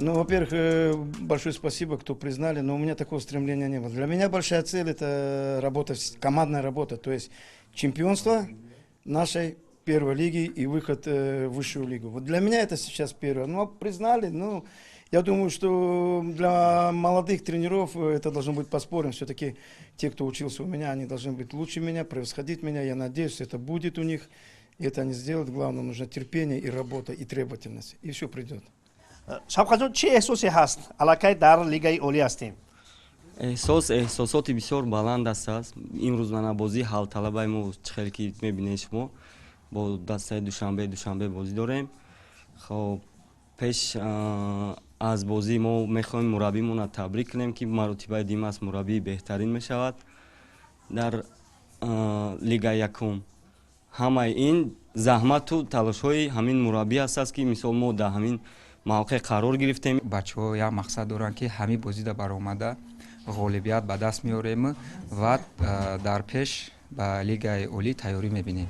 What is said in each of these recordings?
Ну, во-первых, большое спасибо, кто признали, но у меня такого стремления не было. Для меня большая цель – это работа, командная работа, то есть чемпионство нашей первой лиги и выход в высшую лигу. Вот для меня это сейчас первое. Ну, а признали, ну, я думаю, что для молодых тренеров это должно быть поспорим. Все-таки те, кто учился у меня, они должны быть лучше меня, превосходить меня. Я надеюсь, это будет у них. И это они сделают. Главное, нужно терпение и работа, и требовательность. И все придет. Шавқатҷон, чӣ эҳсосе ҳаст? Аллакай дар лигаи олӣ ҳастем. Эҳсосоти бисёр баланд аст. Имрӯз мана бозии ҳалталабаи мо, чӣ хеле ки мебинед шумо, бо дастаи Душанбе бозӣ дорем. Хоб, пеш аз бозӣ мо мехоҳем мураббимонро табрик кунем, ки маротибаи дуюм аст мураббии беҳтарин мешавад дар лигаи якум. Ҳамаи ин заҳмату талошҳои ҳамин мураббӣ ҳаст, ки мисол мо дар ҳамин мавқеъ қарор гирифтем. Бачаҳо як мақсад доранд, ки ҳамин бозида баромада ғолибият ба даст меорем ва дар пеш ба лигаи олӣ тайёрӣ мебинем.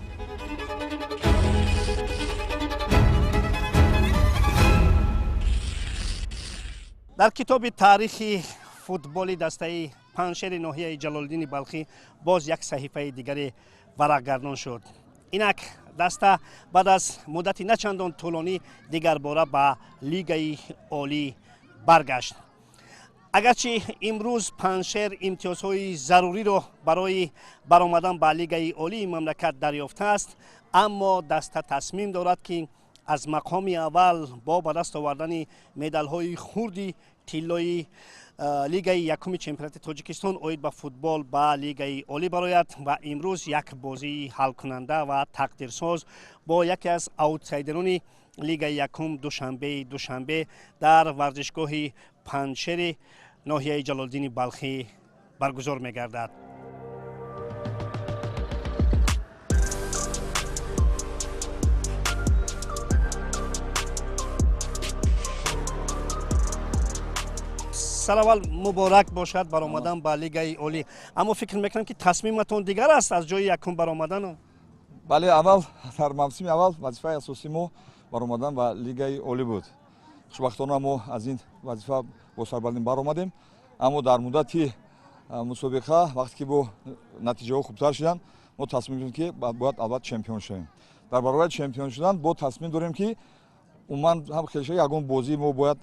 Дар китоби таърихи футболи дастаи Панҷшери ноҳияи Ҷалолиддини Балхӣ боз як саҳифаи дигаре варақгардон шуд. Инак даста баъд аз муддати начандон тӯлонӣ дигарбора ба лигаи олӣ баргашт. Агарчи имрӯз Панҷшер имтиёзҳои заруриро барои баромадан ба лигаи олии мамлакат дарёфтааст, аммо даста тасмим дорад, ки аз мақоми аввал бо ба даст овардани медалҳои хурди тиллои лигаи якуми чемпионати Тоҷикистон оид ба футбол ба лигаи олӣ барояд ва имрӯз як бозии ҳалкунанда ва тақдирсоз бо яке аз аутсайдерони лигаи якум Душанбе дар варзишгоҳи Панҷшери ноҳияи Ҷалолиддини Балхӣ баргузор мегардад. Сараввал муборак бошад баромадан ба лигаи олӣ, аммо фикр мекунам, ки тасмиматон дигар аст аз ҷои якум баромадану. Бале, аввал дар мавсими аввал вазифаи асосии мо баромадан ба лигаи олӣ буд. Хушбахтона мо аз ин вазифа бо сарбаландӣ баромадем, аммо дар муддати мусобиқа вақте ки бо натиҷаҳо хубтар шуданд, мо тасмим гирифтем, ки бояд албатта чемпион шавем. Дар баробари чемпион шудан бо тасмим дорем, ки умуман ҳам хеле ягон бозии мо бояд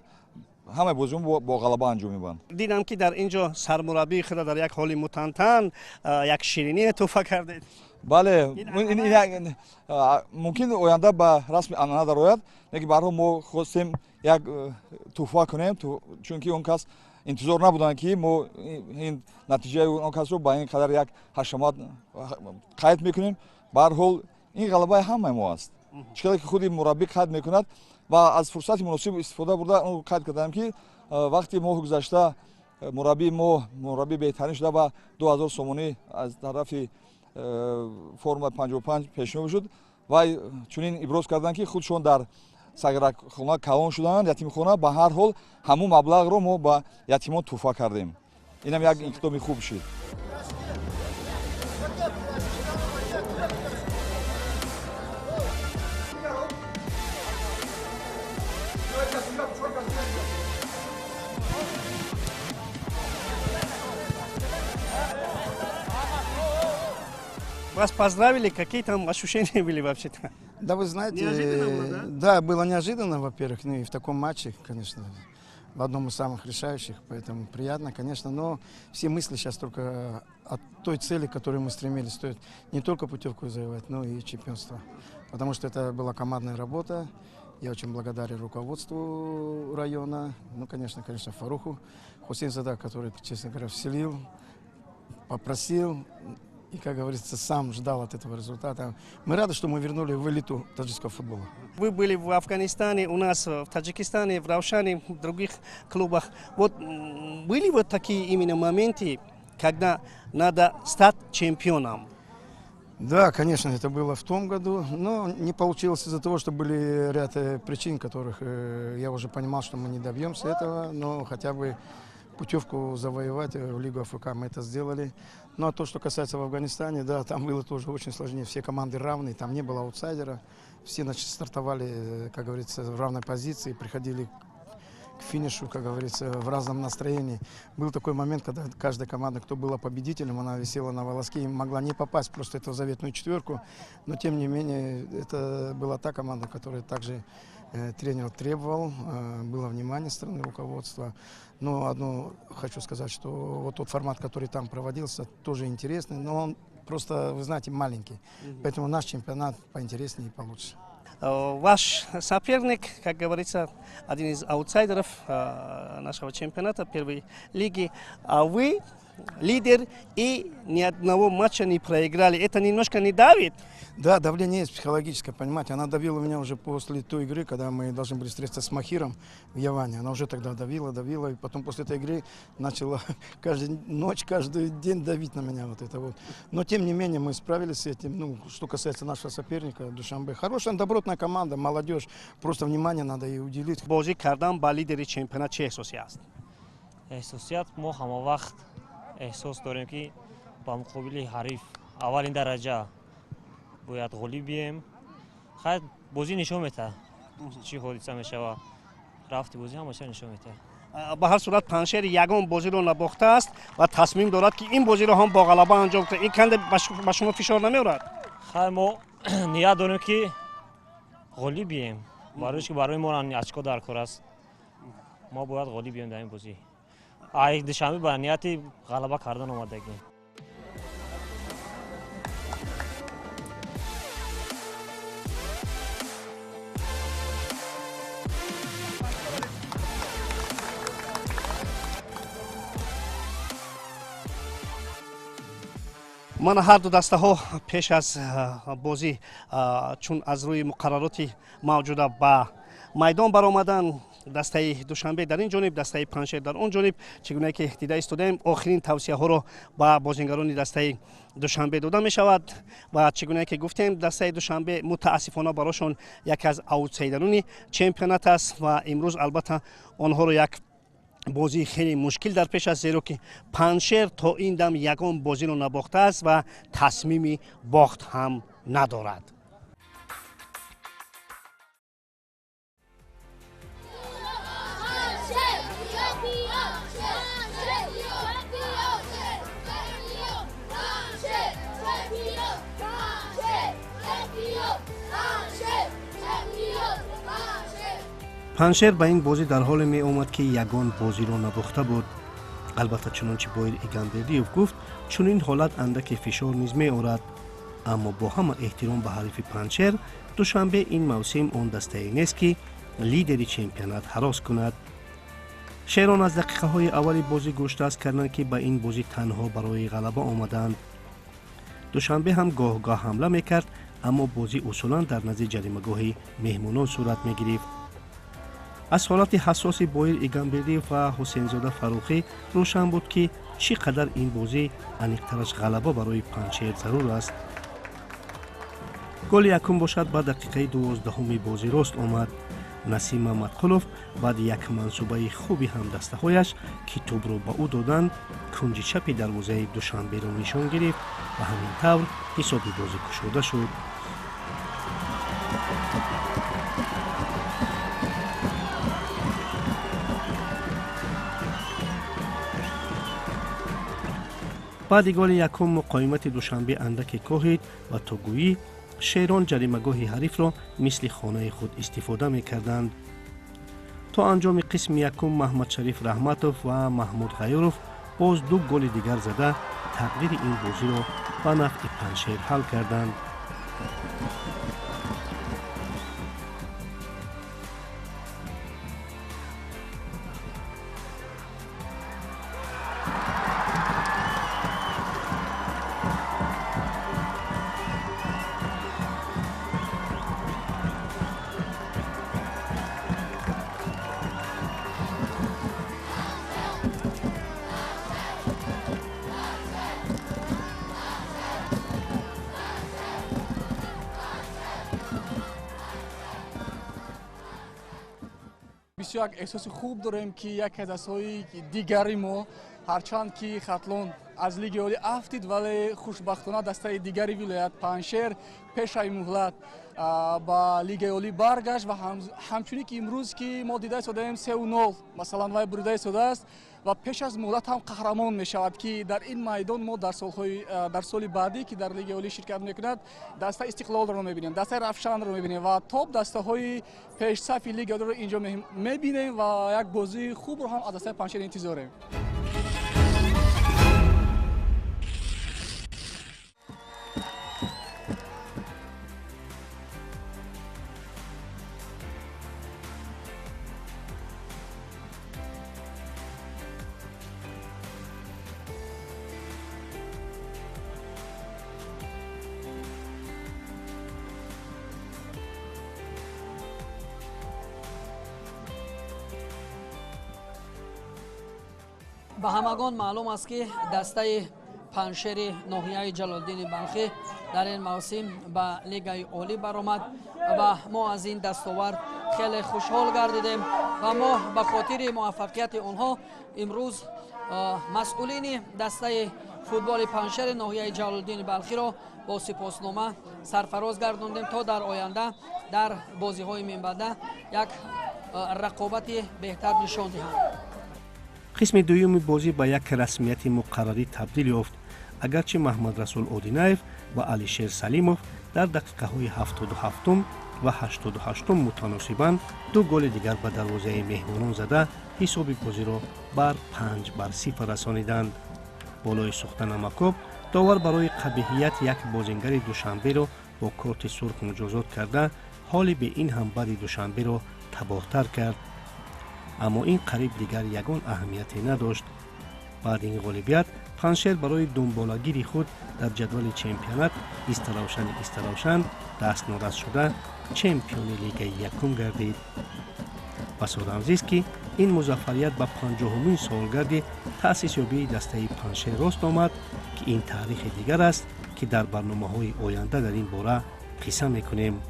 ҳамаи бозиҳо бо ғалаба анҷом мебаранд. Дидам, ки дар ин ҷо сармураббии худа дар як ҳоли мутантан як шириние тӯҳфа кардед. Бале, мумкин оянда ба расми анъана дарояд, лекин ба ҳар ҳол мо хостем як тӯҳфа кунем, чунки он кас интизор набуданд, ки мо ин натиҷаи он касро ба ин қадар як ҳашамат қайд мекунем. Ба ҳар ҳол ин ғалабаи ҳамаи мо аст, чӣ қадар ки худи мураббӣ қайд мекунад ва аз фурсати муносиб истифода бурда он қайд кардам, ки вақти моҳи гузашта мураббии мо мураббии беҳтарин шуда ва 2000 сомонӣ аз тарафи форма 55 пешниҳод шуд ва чунин иброз карданд, ки худшон дар сагракхона калон шуданд, ятимхона. Ба ҳар ҳол ҳамун маблағро мо ба ятимон тӯҳфа кардем. Инам як иқдоми хуб шуд. Вас поздравили, какие там ощущения были вообще-то? Да, вы знаете, Неожиданно было, да? Да, было неожиданно, во-первых, ну и в таком матче, конечно, в одном из самых решающих, поэтому приятно, конечно, но все мысли сейчас только о той цели, к которой мы стремились, стоит не только путевку завоевать, но и чемпионство, потому что это была командная работа. Я очень благодарен руководству района, ну, конечно, Фаруху Хусейнзода, который, честно говоря, вселил, попросил и, как говорится, сам ждал от этого результата. Мы рады, что мы вернули в элиту таджикского футбола. Вы были в Афганистане, у нас в Таджикистане, в Равшане, в других клубах. Вот были вот такие именно моменты, когда надо стать чемпионом? Да, конечно, это было в том году, но не получилось из-за того, что были ряд причин, которых я уже понимал, что мы не добьемся этого, но хотя бы путевку завоевать в Лигу АФК мы это сделали. Ну а то, что касается в Афганистане, да, там было тоже очень сложнее. Все команды равные, там не было аутсайдера. Все, значит, стартовали, как говорится, в равной позиции, приходили к финишу, как говорится, в разном настроении. Был такой момент, когда каждая команда, кто была победителем, она висела на волоске и могла не попасть просто эту заветную четверку. Но, тем не менее, это была та команда, которая также тренер требовал, было внимание стороны руководства. Но одно хочу сказать, что вот тот формат, который там проводился, тоже интересный, но он просто, вы знаете, маленький. Поэтому наш чемпионат поинтереснее и получше. Ваш соперник, как говорится, один из аутсайдеров нашего чемпионата первой лиги, а вы лидер и ни одного матча не проиграли. Это немножко не давит? Да, давление есть психологическое, понимаете. Она давила меня уже после той игры, когда мы должны были встретиться с Махиром в Яване. Она уже тогда давила, давила. И потом после этой игры начала каждую ночь, каждый день давить на меня вот это вот. Но тем не менее мы справились с этим. Ну, что касается нашего соперника Душанбе. Хорошая, добротная команда, молодежь. Просто внимание надо ей уделить. Бозӣ кардан ба лидери чемпионат чӣ эҳсосе аст? Эҳсосият мо ҳама вақт эҳсос дорем, ки ба муқобили ҳариф аввалин дараҷа бояд ғолиб бием. Хайр, бозӣ нишон метаҳад, чӣ ҳодиса мешавад. Рафти бозӣ ҳамаша нишон метаҳад. Ба ҳар сурат Панҷшер ягон бозиро набохтааст ва тасмим дорад, ки ин бозиро ҳам бо ғалаба анҷом кунад. Ин канде ба шумо фишор намеорад? Хайр, мо ният дорем, ки ғолиб бием, барои ки барои мо очко дар кор аст. Мо бояд ғолиб бием дар ин бозӣ. Ай Душанбе ба нияти ғалаба кардан омадагем. Мана ҳарду дастаҳо пеш аз бозӣ, чун аз рӯи муқаррароти мавҷуда ба майдон баромаданд, дастаи Душанбе дар ин ҷониб, дастаи Панҷшер дар он ҷониб. Чӣ гуна ки дида истодаем, охирин тавсияҳоро ба бозингарони дастаи Душанбе дода мешавад ва чӣ гуна ки гуфтем, дастаи Душанбе мутаассифона барошон яке аз аутсайдерони чемпионат аст ва имрӯз албатта онҳоро як бозии хеле мушкил дар пеш аст, зеро ки Панҷшер то ин дам ягон бозиро набохтааст ва тасмими бохт ҳам надорад. Панҷшер ба ин бозӣ дар ҳоле меомад, ки ягон бозиро набохта буд. Албатта, чунончи Боир Игамбердиев гуфт, чунин ҳолат андаке фишор низ меорад. Аммо бо ҳама эҳтиром ба ҳарифи Панҷшер, Душанбе ин мавсим он дастае нест, ки лидери чемпионат ҳарос кунад. Шерон аз дақиқаҳои аввали бозӣ гӯштааст карданд, ки ба ин бозӣ танҳо барои ғалаба омаданд. Душанбе ҳам гоҳ-гоҳ ҳамла мекард, аммо бозӣ усулан дар назди ҷаримагоҳи меҳмонон сурат мегирифт. Аз ҳолати ҳассоси Боир Игамбердиев ва Ҳусейнзода Фаррухӣ рӯшан буд, ки чӣ қадар ин бозӣ, аниқтараш ғалаба, барои Панҷшер зарур аст. Голи якум бошад ба дақиқаи 12-уми бозӣ рост омад. Насим Мамадқулов баъди як мансубаи хуби ҳамдастаҳояш, ки тӯбро ба ӯ доданд, кунҷи чапи дарвозаи Душанберо нишон гирифт ва ҳамин тавр ҳисоби бозӣ кушода шуд. Баъди голи якум муқовимати Душанбе андаке коҳид ва то гӯӣ шерон ҷаримагоҳи ҳарифро мисли хонаи худ истифода мекарданд. То анҷоми қисми якум Маҳмадшариф Раҳматов ва Маҳмуд Ғайёров боз ду голи дигар зада, тақдири ин бозиро ба нафъи Панҷшер ҳал карданд. Бисёр як эҳсоси хуб дорем, ки яке аз дастҳои дигари мо, ҳарчанд ки Хатлон Аз Лигаи Олӣ афтид, вале хушбахтона дастаи дигари вилоят Панҷшер пешаи муҳлат ба Лигаи Олӣ баргашт ва ҳамчунин ки имрӯз ки мо дида истодаем 3-0 масалан вай бурида истодааст ва пеш аз муҳлат ҳам қаҳрамон мешавад, ки дар ин майдон мо дар соли баъдӣ ки дар Лигаи Олӣ ширкат мекунад дастаи Истиқлолро мебинем, дастаи Равшанро мебинем ва топ дастаҳои пешсафи Лигаи Олиро инҷо мебинем ва як бозии хубро ҳам аз дастаи Панҷшер интизорем. Ба ҳамагон маълум аст, ки дастаи Панҷшери ноҳияи Ҷалолиддини Балхӣ дар ин мавсим ба Лигаи Олӣ баромад ва мо аз ин дастовард хеле хушҳол гардидем ва мо ба хотири муваффақияти онҳо имрӯз масъулини дастаи футболи Панҷшери ноҳияи Ҷалолиддини Балхиро бо сипоснома сарфароз гардондем, то дар оянда дар бозиҳои минбаъда як рақобати беҳтар нишон диҳанд. Қисми дуюми бозӣ ба як расмияти муқаррарӣ табдил ёфт. Агарчи Маҳмадрасул Одинаев ва Алишер Салимов дар дақиқаҳои 77 ва 88 мутаносибан ду голи дигар ба дарвозаи меҳмонон зада ҳисоби бозиро бар 5-0 расониданд. Болои сӯхта намакоб довар барои қабиҳият як бозингари Душанберо бо корти сурх муҷозот карда, ҳоли бе ин ҳам бади Душанберо табоҳтар кард. Аммо ин қариб дигар ягон аҳамияте надошт. Баъди ин ғолибият Панҷшер барои дунболагири худ дар ҷадвали чемпионат Истаравшани Истаравшан дастнорас шуда чемпиони Лигаи якум гардид. Басо рамзист, ки ин музаффарият ба 50-умин солгарди таъсисёбии дастаи Панҷшер рост омад, ки ин таърихи дигар аст, ки дар барномаҳои оянда дар ин бора қисса мекунем.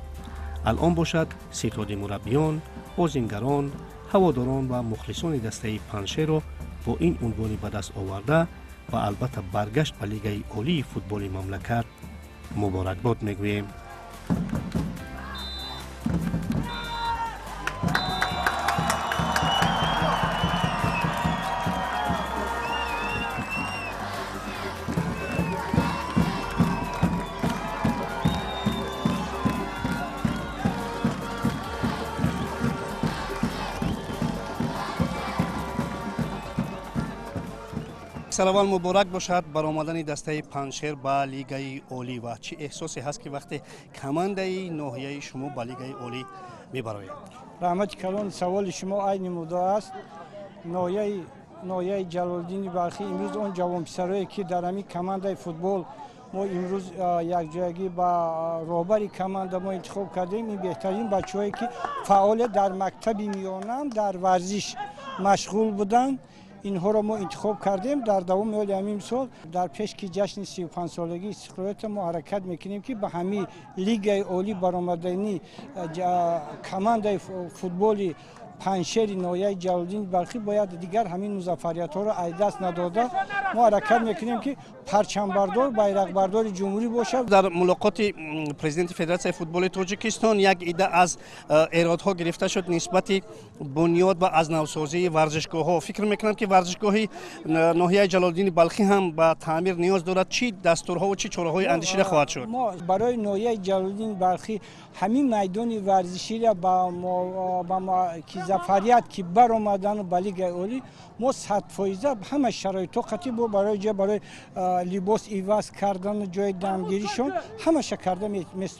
Алъон бошад ситоди мураббиён, бозингарон, ҳаводорон ва мухлисони дастаи Панҷшерро бо ин унвони ба даст оварда ва албатта баргашт ба Лигаи Олии футболи мамлакат муборакбод мегӯем. Сараввал муборак бошад баромадани дастаи Панҷшер ба Лигаи Олӣ ва чӣ эҳсосе ҳаст, ки вақте командаи ноҳияи шумо ба Лигаи Олӣ мебарояд? Раҳмати калон, саволи шумо айни муддао аст. Ноҳияи Ҷалолиддини Балхӣ имрӯз он ҷавонписарое, ки дар ҳамин командаи футбол мо имрӯз якҷоягӣ ба роҳбари команда мо интихоб кардем, ин беҳтарин бачаҳое, ки фаъолият дар мактаби миёнам дар варзиш машғул буданд, инҳоро мо интихоб кардем. Дар давоми оли ҳамин сол дар пеш ки ҷашни 35-солагии истиқлолият мо ҳаракат мекунем, ки ба ҳамин Лигаи Олӣ баромадани командаи футболи Панҷшери ноҳияи Ҷалолиддини Балхӣ бояд дигар ҳамин музаффариятҳоро аз даст надода мо ҳаракат мекунем, ки парчамбардор, байрақбардори ҷумҳурӣ бошад. Дар мулоқоти президенти Федератсияи футболи Тоҷикистон як ида аз эродҳо гирифта шуд нисбати бунёд ва аз навсозии варзишгоҳҳо. Фикр мекунам, ки варзишгоҳи ноҳияи Ҷалолиддини Балхӣ ҳам ба таъмир ниёз дорад. Чӣ дастурҳову чӣ чораҳои андешида хоҳад шуд? Мо барои ноҳияи Ҷалолиддини Балхӣ ҳамин майдони варзиширо ки зафарият ки баромадану ба Лигаи Олӣ мо 100% ҳама шароитҳо қатъи бо барои ҷо барои либос иваз кардану ҷои дамгиришон ҳамаша карда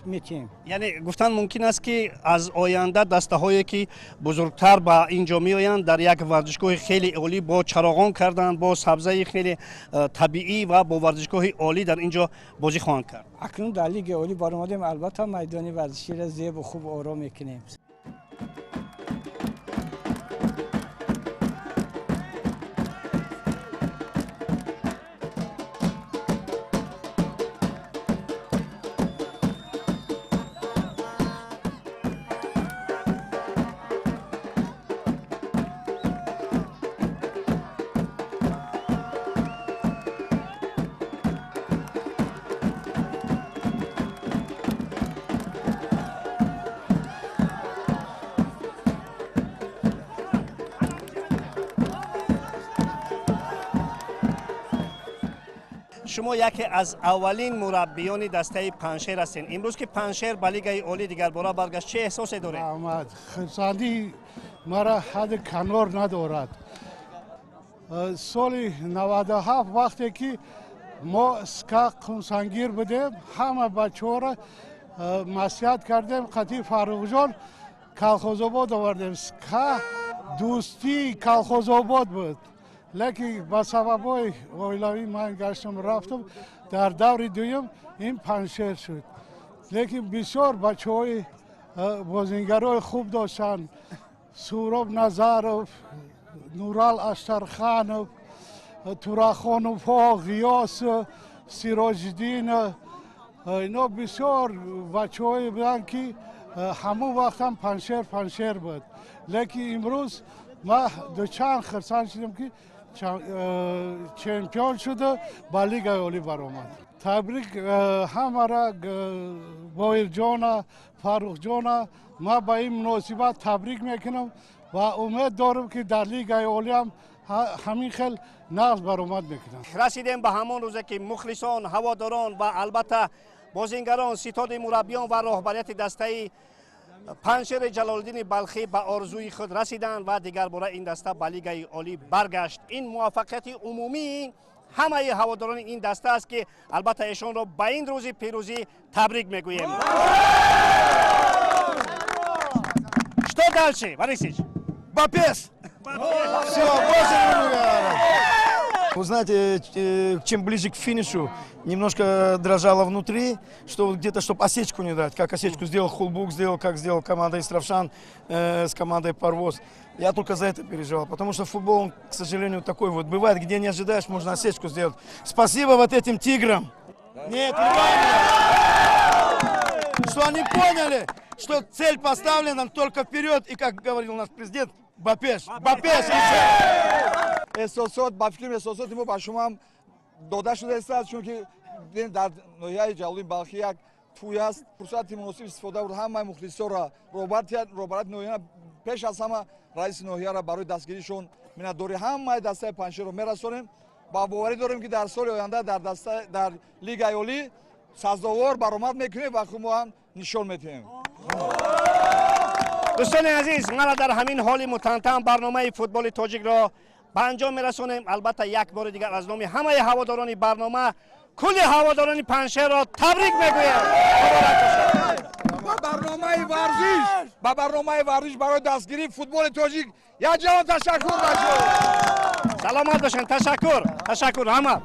метиҳем. Яъне гуфтан мумкин аст, ки аз оянда дастаҳое, ки бузургтар ба ин ҷо меоянд, дар як варзишгоҳи хеле олӣ бо чароғон кардан, бо сабзаи хеле табиӣ ва бо варзишгоҳи олӣ дар ин ҷо бозӣ хоҳанд кард. Акнун дар Лигаи Олӣ баромадем, албатта майдони варзиширо зебу хуб оро мекунем. Шумо яке аз аввалин мураббиёни дастаи Панҷшер ҳастед. Имрӯз ки Панҷшер ба Лигаи Олӣ дигарбора баргашт, чӣ эҳсосе доред? Аҳмад, хурсандӣ мара ҳадди канор надорад. Соли 97 вақте ки мо СКА Қумсангир будем, ҳама бачаҳоро маслиҳат кардем, қатъи Фаррухҷон Колхозобод овардем. СКА Дӯстии Колхозобод буд, лекин ба сабабҳои оилавӣ ман гаштам, рафтам. Дар даври дуюм ин Панҷшер шуд, лекин бисёр бачаҳои бозингарои хуб доштанд: Суроб Назаров, Нурал Аштарханов, Турахоновҳо, Ғиёс, Сироҷиддин. Ино бисёр бачаҳое буданд, ки ҳамон вақтам Панҷшер Панҷшер буд. Лекин имрӯз ман дучанд хурсанд шудам, ки чемпион шуда, ба Лигаи Олӣ баромад. Табрик ҳамара, Боирҷона, Фаррухҷона ман ба ин муносибат табрик мекунам ва умед дорам, ки дар Лигаи Олиам ҳамин хел нағз баромад мекунам. Расидем ба ҳамон рӯзе, ки мухлисон, ҳаводорон ва албатта бозингарон, ситоди мураббиён ва роҳбарияти дастаи Панҷшери Ҷалолиддини Балхӣ ба орзуи худ расиданд ва дигарбора ин даста ба Лигаи Олӣ баргашт. Ин муваффақияти умумии ҳамаи ҳаводорони ин даста аст, ки албатта эшонро ба ин рӯзи пирӯзӣ табрик мегӯем. Что дальше, Борисович? Ба пеш! Все, больше не буду говорить. Вы знаете, чем ближе к финишу, немножко дрожало внутри, что вот где-то, чтобы осечку не дать, как осечку сделал Хулбук, сделал, как сделал команда Истравшан с командой Парвоз. Я только за это переживал, потому что футбол, он, к сожалению, такой вот. Бывает, где не ожидаешь, можно осечку сделать. Спасибо вот этим тиграм. Нет, что они поняли, что цель поставлена только вперед, и, как говорил наш президент, ба пеш, ба пеш. Эҳсосот, ба фикрам, эҳсосоти мо ба шумо ҳам дода шудааст, чунки дар ноҳияи Ҷалолиддини Балхӣ як тӯй аст. Фурсати муносиб истифода бурд, ҳамаи мухлисоро, роҳбарияти ноҳия, пеш аз ҳама раиси ноҳияро барои дастгиришон миннатдории ҳамаи дастаи Панҷшерро мерасонем ва боварӣ дорем, ки дар соли оянда дар даста дар Лигаи Олӣ сазовор баромад мекунем ва худ мо ҳам нишон медиҳем. Дӯстони азиз, мана дар ҳамин ҳоли мутантан барномаи Футболи тоҷикро ба анҷом мерасонем. Албатта, як бори дигар аз номи ҳамаи ҳаводорони барнома кулли ҳаводорони Панҷшерро табрик мегӯем. Ба барномаи варзиш барои дастгирии футболи тоҷик як ҷаҳон ташаккур башо. Саломат бошанд. Ташаккур, ташаккур ҳама.